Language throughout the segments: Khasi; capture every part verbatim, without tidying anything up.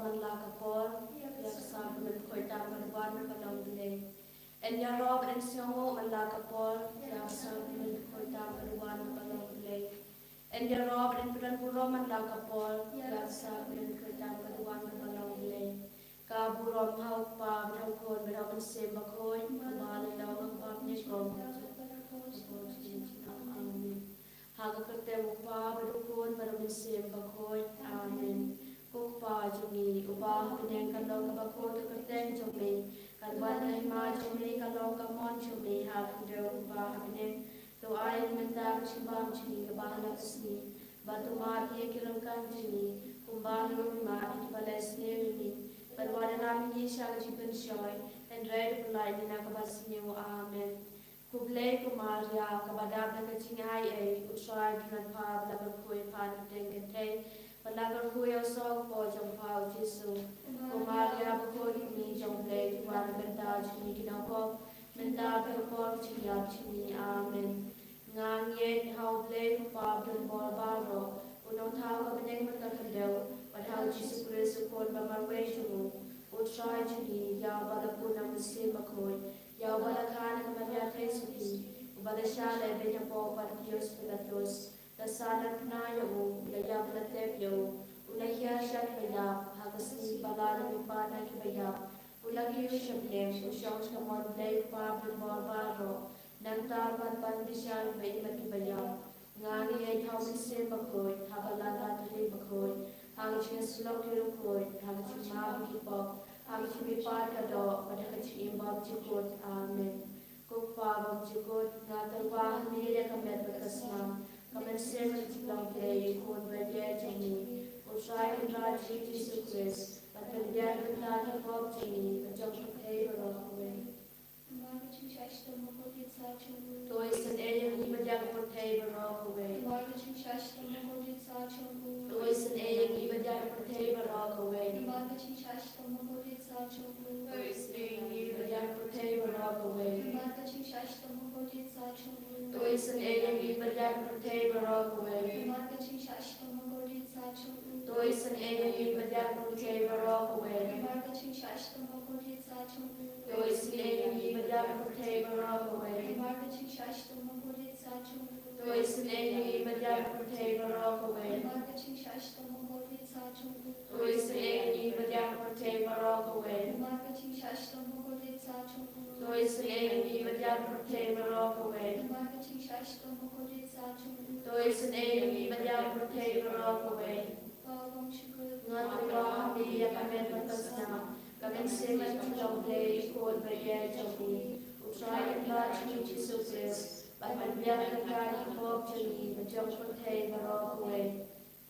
man la ka por, ïa ka sa ka mynkhuid tam ka duwan ka long Blei. Yn ïaroh bad yn sngewnguh man la ka por, ïa ka sa ka mynkhuid tam ka duwan ka long Blei. Yn ïaroh bad yn pynburom man la ka por, ïa ka sa ka mynkhuid tam ka duwan ka long Blei. Ka burom ha u Kpa bad ha u Khun bad ha u Mynsiem Bakhuid, uba la long ha u Baptist. Amen. Ha ka kyrteng u Kpa bad u Khun bad u Mynsiem Bakhuid. Amen. Ko Kpa jong ngi uba ha bneng, ka long kaba khuid ka kyrteng jong me, kan wan ka hima jong me, ka long ka mon jong me ha khyndew kumba ha bneng. To ai mynta ka jingbam jong ngi kaba ha la ka sngi, bad to map ïa ki ryngkang jong ngi kumba ngi map ïa kiba leh sniew ïa ngi, bad wat ïalam ngi sha ka jingpynshoi, hynrei to pynlait ngi na kaba sniew. Amen. Khublei ko Maria, kaba dap da ka jingai ei, u Trai u don bad pha, ba la kyrkhu ïa pha na pdeng kynthei, ba la kyrkhu ïa u soh ka por jong pha u Jisu. Ko Maria bakhuid, ka kmie jong u Blei, to wan na ka bynta jong ngi ki nongpop, mynta bad ha ka por ka jingïap jong ngi. Amen. Nga ngeit ha u Blei u Kpa badonbor baroh, u nongthaw ka bneng bad ka khyndew, bad ha u Jisu Khrist u Khun ba marwei jong u, u Trai jong ngi, ïa uba la pun na u Mynsiem Bakhuid, ïa uba la kha na ka Maria Theisotti, uba la shah lehbeiñ hapoh Pontius Pilatus, la sah narphna ïa u, la ïap, la tep ïa u, u la hiar sha kiba ïap, ha ka sngi ba la mihpat na kiba ïap, u la kiew sha bneng, u shong sha kamon u Blei u Kpa badonbor baroh. Nangta un wan pan bishar kiba im bad kiba ïap. Nga ngeit ha u Mynsiem Bakhuid, ha ka Balang Katholik bakhuid, ha ka jingïasyllok ki riewkhuid, ha ka jingmap ïa ki pop, ha ka jingmihpat ka doh, bad ha ka jingim bymjukut. Amen. Ko Kpa bymjukut, nga tyrwa ha me ïa ka met bad ka snam, ka mynsiem bad ka jinglong Blei, ïa u Khun ba ïeit jong me, u Trai Kynrad jong ngi Jisu Khrist, ban pynbiang pyntan ïa ki pop jong ngi bad jong ka pyrthei baroh kawei. Namar ka jingshah shitom bakordit sah jong u. To isynei ïa ngi bad ïa ka pyrthei baroh kawei. Namar ka jingshah shitom bakordit sah jong u. To isynei ïa ngi bad ïa ka pyrthei baroh kawei. Namar ka jingshah shitom bakordit sah jong u. To isynei ïa ngi bad ïa ka pyrthei baroh kawei. Namar ka jingshah shitom bakordit sah jong u. To isynei ïa ngi bad ïa ka pyrthei baroh kawei. Namar ka jingshah shitom bakordit sah jong u. To isynei ïa ngi bad ïa ka pyrthei baroh kawei. Namar ka jingshah shitom bakordit sah jong u. To isynei ïa ngi bad ïa ka pyrthei baroh kawei. Namar ka jingshah shitom bakordit sah jong u. To isynei ïa ngi bad ïa ka pyrthei baroh kawei. Namar ka jingshah shitom bakordit sah jong u. To isynei ïa ngi bad ïa ka pyrthei baroh kawei. Namar ka jingshah shitom bakordit sah jong u. To isynei ïa ngi bad ïa ka pyrthei baroh kawei. Namar ka jingshah shitom bakordit sah jong u. To isynei ïa ngi bad ïa ka pyrthei baroh kawei. Nga tyrwa ha me ïa ka met bad ka snam, ka mynsiem bad ka jinglong Blei, u Khun ba ïeit jong ngi, u Trai Kynrad jong ngi Jisu Khrist, ban pynbiang pyntan ïa ki pop jong ngi bad jong ka pyrthei baroh kawei.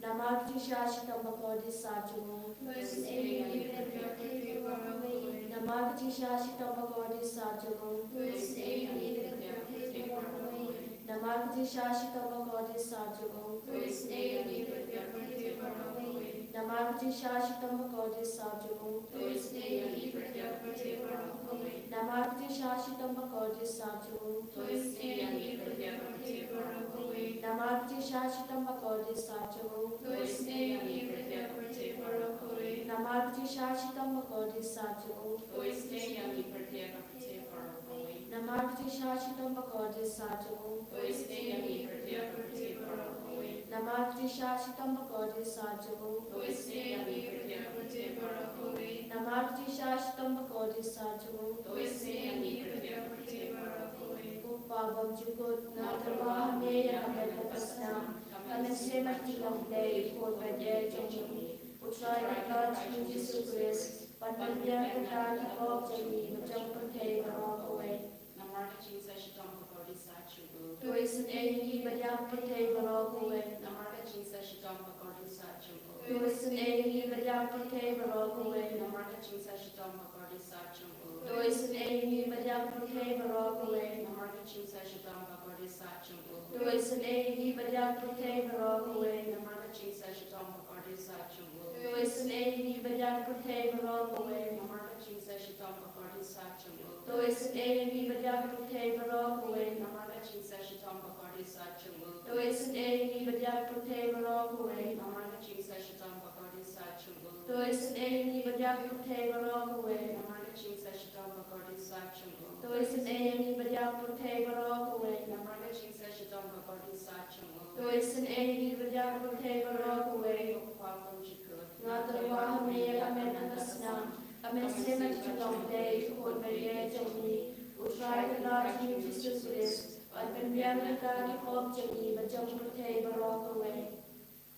Namar ka jingshah shitom bakordit sah jong u. To isynei ïa ngi bad ïa ka pyrthei baroh kawei. Namar ka jingshah shitom bakordit sah jong u. To isynei ïa ngi bad ïa ka pyrthei baroh kawei. Namar ka jingshah shitom bakordit sah jong u. To isynei ïa ngi bad ïa ka pyrthei baroh kawei. Namar ka jingshah shitom bakordit sah jong u. To isynei ïa ngi bad ïa ka pyrthei baroh kawei. Namar ka jingshah shitom bakordit sah jong u. To isynei ïa ngi bad ïa ka pyrthei baroh kawei. Namar ka jingshah shitom bakordit sah jong u. To isynei ïa ngi bad ïa ka pyrthei baroh kawei. Namar ka jingshah shitom bakordit sah jong u. To isynei ïa ngi bad ïa ka pyrthei baroh kawei. Namar ka jingshah shitom bakordit sah jong u. To isynei ïa ngi bad ïa ka pyrthei baroh kawei. Namar ka jingshah shitom bakordit sah jong u. To isynei ïa ngi bad ïa ka pyrthei baroh kawei. Namar ka jingshah shitom bakordit sah jong u. To isynei ïa ngi bad ïa ka pyrthei baroh kawei. Ko Kpa bymjukut, nga tyrwa ha me ïa ka met bad ka snam, ka mynsiem bad ka jinglong Blei, u Khun ba ïeit jong ngi, u Trai Kynrad jong ngi Jisu Khrist, ban pynbiang pyntan ïa ki pop jong ngi bad jong ka pyrthei baroh kawei. Namar ka jingshah shitom bakordit sah jong u. To isynei ïa ngi bad ïa ka pyrthei baroh kawei. Namar ka jingshah shitom bakordit sah jong u. To isynei ïa ngi bad ïa ka pyrthei baroh kawei. Namar ka jingshah shitom bakordit sah jong u. To isynei ïa ngi bad ïa ka pyrthei baroh kawei. Namar ka jingshah shitom bakordit sah jong u. To isynei ïa ngi bad ïa ka pyrthei baroh kawei. Namar ka jingshah shitom bakordit sah jong u. To isynei ïa ngi bad ïa ka pyrthei baroh kawei. Namar ka jingshah shitom bakordit sah jong u. To isynei ïa ngi bad ïa ka pyrthei baroh kawei. Namar ka jingshah shitom bakordit sah jong u. To isynei ïa ngi bad ïa ka pyrthei baroh kawei. Namar ka jingshah shitom bakordit sah jong u. To isynei ïa ngi bad ïa ka pyrthei baroh kawei. Namar ka jingshisha shitom bakordit sah jong u. To isynei ïa ngi bad ïa ka pyrthei baroh kawei. Namar ka jingshisha shitom bakordit sah jong u. To isynei ïa ngi bad ïa ka pyrthei baroh kawei. Ko Kpa kum jingkut. Nga tyrwa ha me ïa ka met bad ka snam. Ka mynsiem bad ka jinglong Blei, ka khun baieit jong ngi, U Trai Kynrad jong ngi Jisu Khrist, un pynbiang ryngkat ki pop jong ngi bad jong ka pyrthei baroh kawei.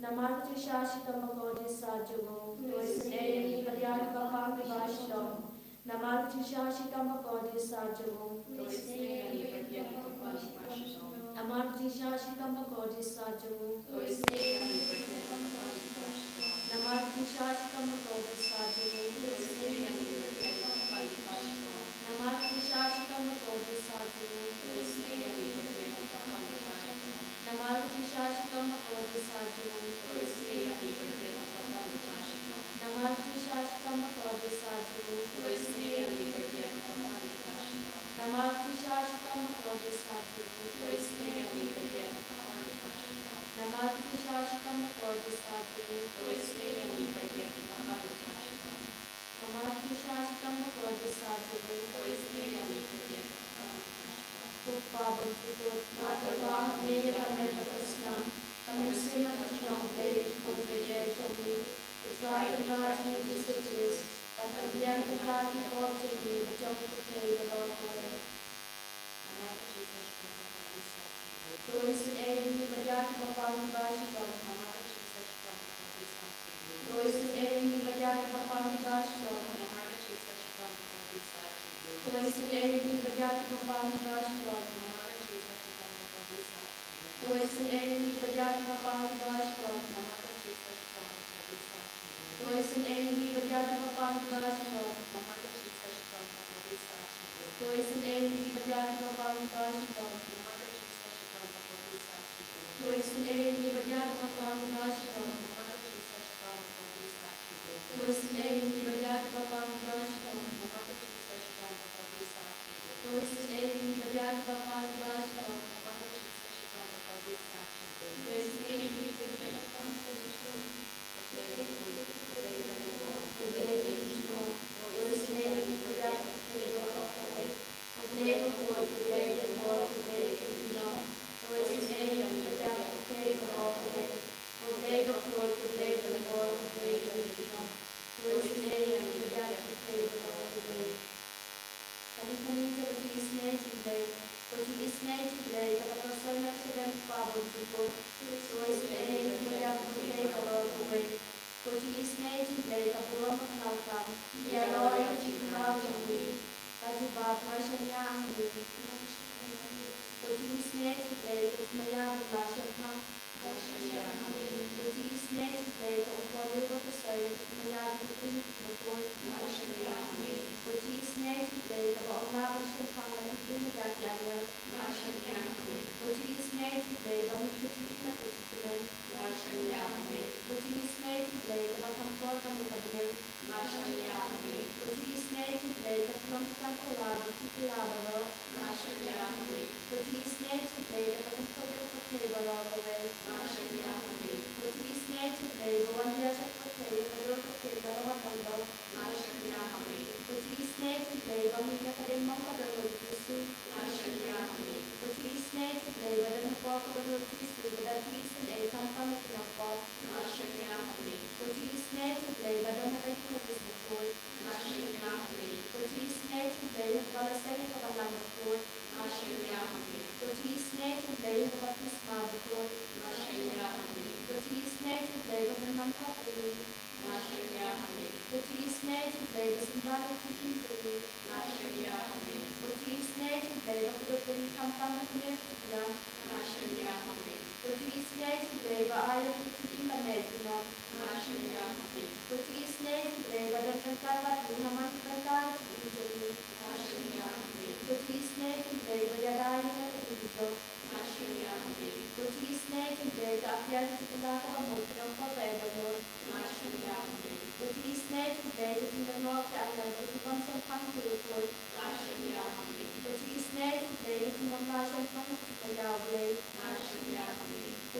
Namar ka jingshisha shitom bakordit sah jong u, to isynei ïa ngi bad ïa kiba pang kiba shitom. Namar ka jingshisha shitom bakordit sah jong u, to isynei ïa ngi bad ïa kiba pang kiba shitom. Namar ka jingshisha shitom bakordit sah jong u, to isynei ïa ngi bad ïa kiba pang kiba shitom. Namar ka jingshisha shitom bakordit sah jong u, to isynei ïa ngi bad ïa kiba pang kiba shitom. Namar ka jingshisha shitom bakordit sah jong u, to isynei ïa ngi bad ïa kiba pang kiba shitom. Namar ka jingshisha shitom bakordit sah jong u, to isynei ïa ngi bad ïa kiba pang kiba shitom. Namar ka jingshisha shitom bakordit sah jong u, to isynei ïa ngi bad ïa kiba pang kiba shitom. Namar ka jingshisha shitom bakordit sah jong u, to isynei ïa ngi bad ïa kiba pang kiba shitom. Namar ka jingshisha shitom bakordit sah jong u, to isynei ïa ngi bad ïa kiba pang kiba shitom. Namar ka jingshisha shitom bakordit sah jong u, to isynei ïa ngi bad ïa kiba pang kiba shitom. Ko Kpa bymjukut, nga tyrwa ha me ïa ka met bad ka snam, ka mynsiem bad ka jinglong Blei, ka khun baieit jong ngi, U Trai Kynrad jong ngi Jisu Khrist, un pynbiang ryngkat ki pop jong ngi bad jong ka pyrthei baroh kawei. To isynei ïa ngi bad ïa kiba pang kiba shitom. To isynei ïa ngi bad ïa kiba pang kiba shitom. To isynei ïa ngi bad ïa kiba pang kiba shitom. To isynei ïa ngi bad ïa kiba pang kiba shitom. To isynei ïa ngi bad ïa kiba pang kiba shitom. To isynei ïa ngi bad ïa kiba pang kiba shitom. To isynei ïa ngi bad ïa kiba pang kiba shitom. To isynei ïa ngi bad ïa kiba pang kiba shitom. To isynei ïa ngi bad ïa kiba pang kiba shitom. To isynei ïa ngi bad ïa kiba pang kiba shitom. Kane ka dei ka jingisynei jong U Blei. Ko jingisynei jong U Blei kaba kyrhai na ka bynta U Kpa bymjukut. To isynei ïa ngi bad ïa ka pyrthei baroh kawei. Ko jingisynei jong U Blei ka burom bad ka nangkam. Ïaroh ïa ka jingkyrkhu jong ngi. Ka jubab, nga shaniah ha me. Ko jingisynei jong U Blei ka jingmaïa bylla shen pang. Ko jingisynei jong U Blei ka um por riewkyrshoi, ka jingmaïa jong U Blei ka jingmyntoi. Ko jingisynei jong U Blei kaba ym lah ban shemphang lane ban pynjah ïa ki angel. Ko jingisynei jong U Blei ba mih ka jingim bad ka jingkmen. Ko jingisynei jong U Blei kaba kham kor ka mut ka bneng. Ko jingisynei jong U Blei ka pynlong ka kam phylla bad ki phylla baroh. Ko jingisynei jong U Blei kaba pynkhot ïa ka pyrthei baroh kawei. Ko jingisynei jong U Blei ba wan ïa sha ka pyrthei ïa ka dur ka pyrthei ka la wan ban long. Ko jingisynei jong U Blei ba mih na ka diengmong ka dohnud U Jisu. Ko jingisynei jong U Blei ba don hapoh ka dohnud U Jisu ba da jingisynei khamtam ïa ki nongpop. Ko jingisynei jong U Blei ba don ha ka ïing ka jingkhuid. Ko jingisynei jong U Blei ha kaba la seng ïa ka balang bakhuid. Ko jingisynei jong U Blei ha ka baptisma bakhuid. Ko jingisynei jong U Blei ba pynman hok ïa ngi. Ko jingisynei jong U Blei ba symbai ïa ka jingim jong ngi. Ko jingisynei jong U Blei ba kdup ïa ngi khamtam ha ka niam ka jingbiang. Ko jingisynei jong U Blei ba ai ïa ngi ka jingim ban leh junom. Ko jingisynei jong U Blei ba don ryngkat bad ngi ha man ka bynta ka jingim jong ngi. Ko jingisynei jong U Blei ba ïada ïa ngi ha ka jingmut jong. Ko jingisynei jong U Blei ka ap ïa ka jingkylla kaba mut ki nongpop ba eh ba mut. Ko jingisynei jong U Blei ka jingdon noh ki angel bad ki bym shemphang ki riewkhuid. Ko jingisynei jong U Blei ka jingbymlah shemphang ka jingmaïa U Blei. Ko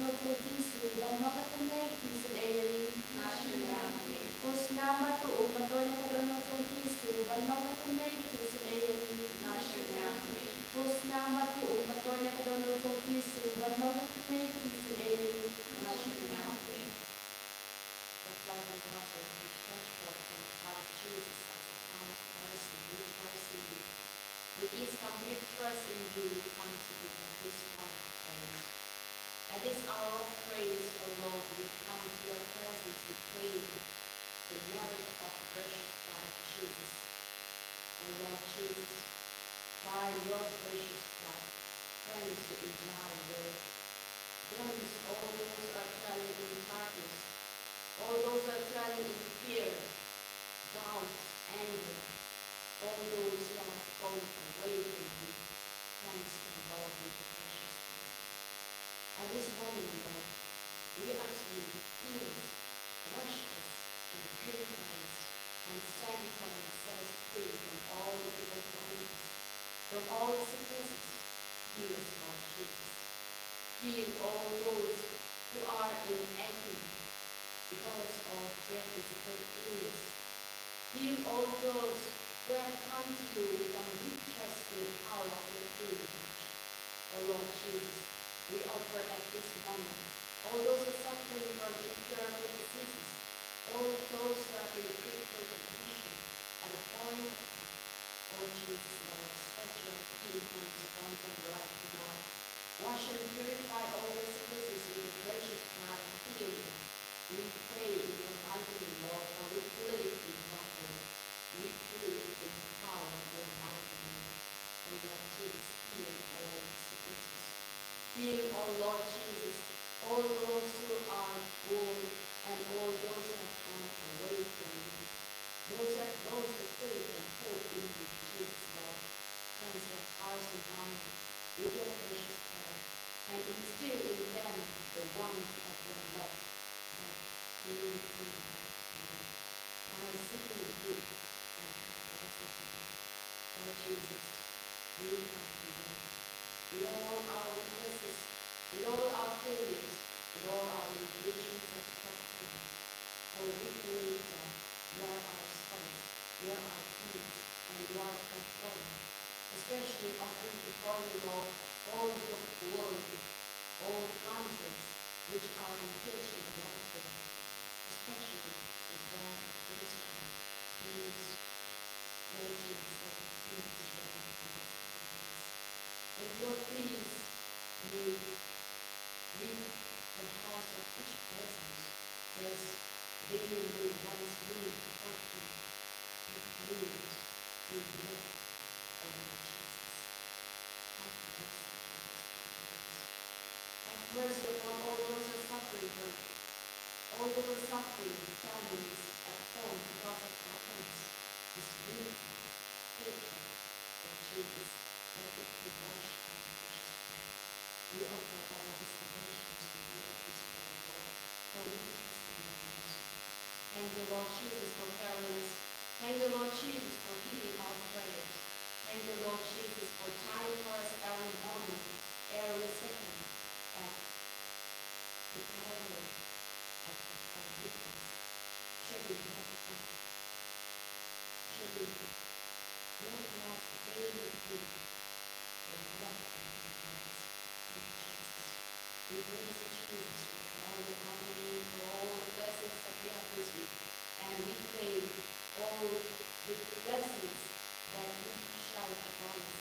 dohnud jong u Jisu ban long ka kmie ka jingsngewsynei ïa ngi. Husna ba to um ban don ïa ka dohnud jong u Jisu ban long ka kmie ka jingsngewsynei ïa ngi. Husna ba to um ban don ïa ka dohnud jong u Jisu ban long ka kmie ka jingsngewsynei ïa ngi. Let's love and love and be transformed by the power of Jesus as the power of Christ in you, Christ in you. With this complete trust in you, we come to you at this hour of prayer. At this hour of praise, O Lord, we come to your presence to pray the merit of the precious blood of Jesus. O Lord Jesus, by your precious blood, cleanse the entire world. Cleanse all those who are dwelling in darkness, all those who are dwelling in fear, doubt, anger, all those who have gone away from you. Cleanse them, Lord, with the precious blood. At this moment, Lord, we ask you to cleanse, wash us, and purify us, and sanctify us, set us free from all evil blindness, from all sicknesses. Heal us, Lord Jesus. Heal all those who are in agony because of their physical illness. Heal all those who have come to you with a weak trust in the power of your healing touch. O Lord Jesus, we offer at this moment all those who are suffering from incurable diseases, all those who are in critical condition at the point of death. O Jesus, Lord, stretch your healing hands upon them right now. Wash and purify all their sicknesses with the precious blood and heal them. We pray in your mighty name, Lord, for we believe in your word. We pray in the power of your mighty name. O Lord Jesus, heal all our sicknesses. Heal, O Lord Jesus, all those who are poor and all those who have gone away from you. Those that lost the faith and hope in you, Jesus, Lord, cleanse their hearts and minds with your precious blood, and instill in them the warmth of your love that only you can give. By seeking you and have mercy on us. Lord Jesus, we come to you with all our weaknesses, with all our failures, with all our limitations and shortcomings. For we believe that you are our strength, you are our peace, and you are our comforter, especially offering before you, Lord, all the world, all countries which are engaged in the warfare, especially the war of Israel. Please, Lord Jesus, let your peace reign in these countries. Let your peace may reach the hearts of each person as they may once live without you. Be pleased with them, O Lord Jesus. Have mercy on us, have mercy. Have mercy upon all those who are suffering hurt, all those who are suffering, families at home because of violence, disagreement, hatred, Lord Jesus, let it be washed by your precious blood. We offer all these intentions to you at this hour, Lord, for we trust in your mercy. Thank you, Lord Jesus, for carrying us. Thank you, Lord Jesus, for hearing our prayers. Thank you, Lord Jesus, for dying for us every moment, every second at the Calvary, at the cross. Should we not thank you? Should we not love the daily food and love and thank you, Lord Jesus? We praise you, Jesus, for all the harmony, for all the blessings that we have received, and we claim all the blessings that we shall upon us.